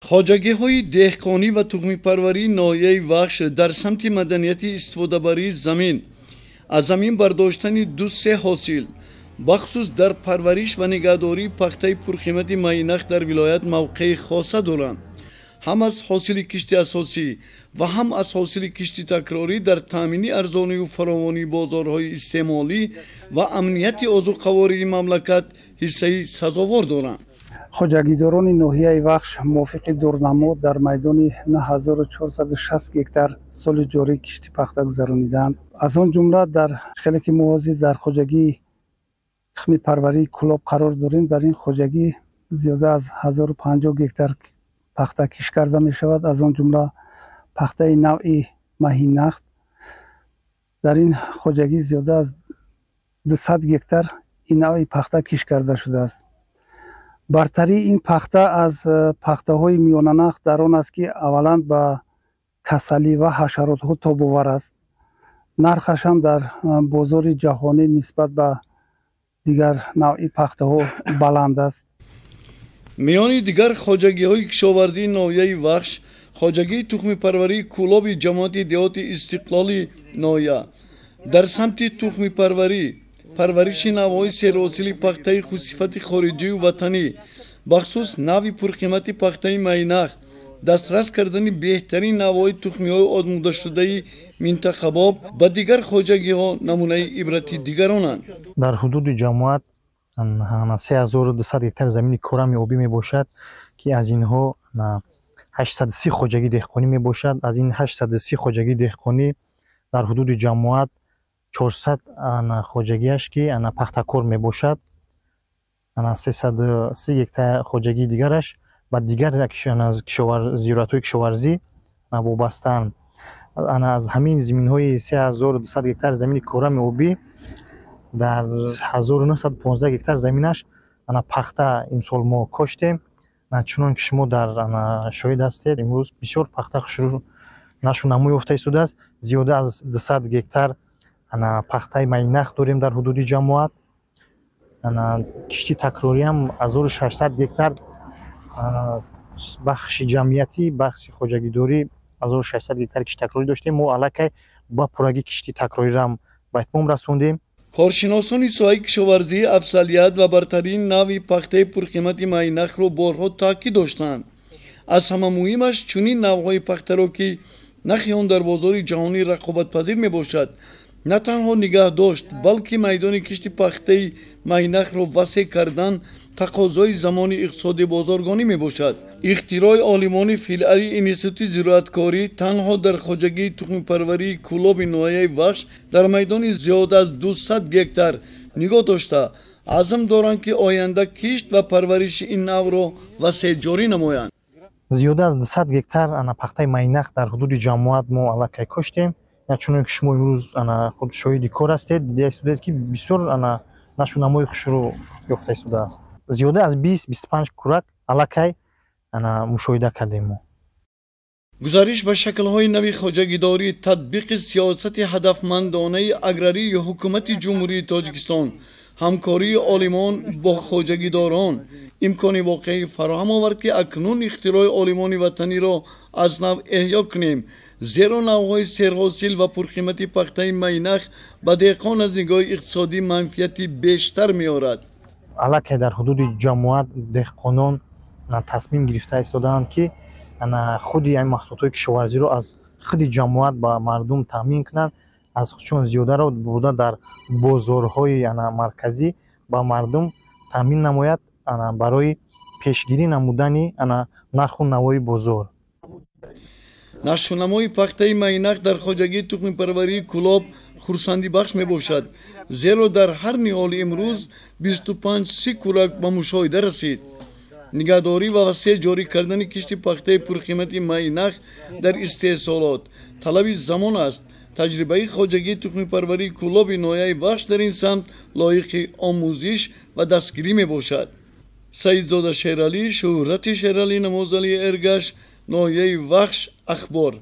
Хоҷагиҳои деҳқонӣ ва тухмипарварии ноҳияи Вахш дар самти маданияти истифодабарии замин, аз замин бардоштани ду-се ҳосил, бахусус дар парвариш ва нигаҳдории пахтаи пурқимати майинах дар вилоят мавқеи хоса доранд. Ҳам аз ҳосили кишти асосӣ ва ҳам аз ҳосили кишти такрорӣ дар таъмини арзонию фаровонии бозорҳои истеъмолӣ ва амнияти озуқавории мамлакат ҳиссаи сазовор доранд. Хоҷагидорони ноҳияи Вахш мувофиқи дурнамо дар майдони 9460 гектар соли ҷорӣ кишти пахта гузаронидаанд. Аз он ҷумла дар хеле ки мо ҳозир дар хоҷагии тухмипарварии Кӯлоб қарор дорем, дар ин хоҷагӣ зиёда аз 1050 гектар пахта кишт карда мешавад, аз он ҷумла пахтаи навъи маҳиннахт. Дар ин хоҷагӣ зиёда аз 200 гектар ин навъи пахта кишт карда шудааст. Бартарии ин пахта аз пахтаҳои миёнанахт дар он аст, ки аввалан ба касалӣ ва ҳашаротҳо тобовар аст. Нархаш ҳам дар бозори ҷаҳонӣ нисбат ба дигар навъи пахтаҳо баланд аст. Миёни дигар хоҷагиҳои кишоварзии ноҳияи Вахш, хоҷагии тухмипарварии Кӯлоби ҷамоати деҳоти Истиқлоли ноҳия дар самти тухмипарварӣ, парвариши навъҳои серҳосили пахтаи хусифати хориҷию ватанӣ, бахусус навъи пурқимати пахтаи майнах, дастрас кардани беҳтарин навъҳои тухмиҳои озмудашудаи минтақабоб ба дигар хоҷагиҳо намунаи ибрати дигаронанд. Дар ҳудуди ҷамоат 3200 гектар замини корами обӣ мебошад, ки аз инҳо 830 хоҷагии деҳқонӣ мебошад. Аз ин 830 хоҷагии деҳқонӣ дар ҳудуди ҷамоат 400 хоҷагиаш ки пахтакор мебошад, 330 гектар хоҷагии дигараш ба дигар зироатҳои кишоварзӣ вобастаанд. Аз ҳамин заминҳои 3200 гектар замини корами обӣ дар 1915 гектар заминаш пахта имсол мо коштем. Чунон ки шумо дар шоҳид ҳастед, имрӯз бисёр пахта хушрӯ нашӯнамо ёфта истодааст. Зиёда аз 200 гектар пахтаи майнах дорем дар ҳудуди ҷамоат. Кишти такрориам 1600 гектар, бахши ҷамъиятӣ, бахши хоҷагидорӣ 1600 гектар кишти такрорӣ доштем. Мо аллакай ба пуррагӣ кишти такрорирам ба итмом расондем. Коршиносони соҳаи кишоварзӣ афзалият ва бартарии навъи пахтаи пурқимати майнахро борҳо таъкид доштанд. Аз ҳама муҳимаш, чунин навъҳои пахтаро, ки нархи он дар бозори ҷаҳонӣ рақобатпазир мебошад, на танҳо нигаҳ дошт, балки майдони кишти пахтаи майнахро васеъ кардан тақозои замони иқтисоди бозоргонӣ мебошад. Ихтирои олимони филиали Институти зироаткорӣ танҳо дар хоҷагии тухмипарварии Кӯлоби ноҳияи Вахш дар майдони зиёда аз 200 гектар нигоҳ дошта, азм доранд, ки оянда кишт ва парвариши ин навъро васеъ ҷорӣ намоянд. Зиёда аз 200 гектар пахтаи майнах дар ҳудуди ҷамоат мо аллакай коштем. Чунон ки шумо имрӯз худ шоҳиди кор ҳастед, дида истодед, ки бисёр нашӯнамои хушрӯ ёфта истодааст. Зиёда аз 20-25 курак аллакай мушоҳида кардем мо. Гузариш ба шаклҳои нави хоҷагидорӣ, татбиқи сиёсати ҳадафмандонаи аграрии Ҳукумати Ҷумҳурии Тоҷикистон, ҳамкории олимон бо хоҷагидорон имкони воқеӣ фароҳам овард, ки акнун ихтирои олимони ватаниро аз нав эҳё кунем, зеро навъҳои серҳосил ва пурқимати пахтаи майнах ба деҳқон аз нигоҳи иқтисодӣ манфиати бештар меорад. Аллакай дар ҳудуди ҷамоат деҳқонон тасмим гирифта истодаанд, ки худи ҳамин маҳсулотҳои кишоварзиро аз худи ҷамоат ба мардум таъмин кунанд, аз чун зиёдаро бурда дар бозорҳои марказӣ ба мардум таъмин намояд, барои пешгирӣ намудани нарху навои бозор. Нашӯнамои пахтаи майнах дар хоҷагии тухмипарварии Кӯлоб хурсандибахш мебошад, зеро дар ҳар ниҳоли имрӯз 25-30 курак ба мушоҳида расид. Нигаҳдорӣ ва васеъ ҷорӣ кардани кишти пахтаи пурқимати майнах дар истеҳсолот талаби замон аст. Таҷрибаи хоҷагии тухмипарварии Кӯлоби ноҳияи Вахш дар ин самт лоиқи омӯзиш ва дастгирӣ мебошад. Саидзода Шералӣ, Шӯҳрати Шералӣ, Намозалӣ Эргаш, ноҳияи Вахш, Ахбор.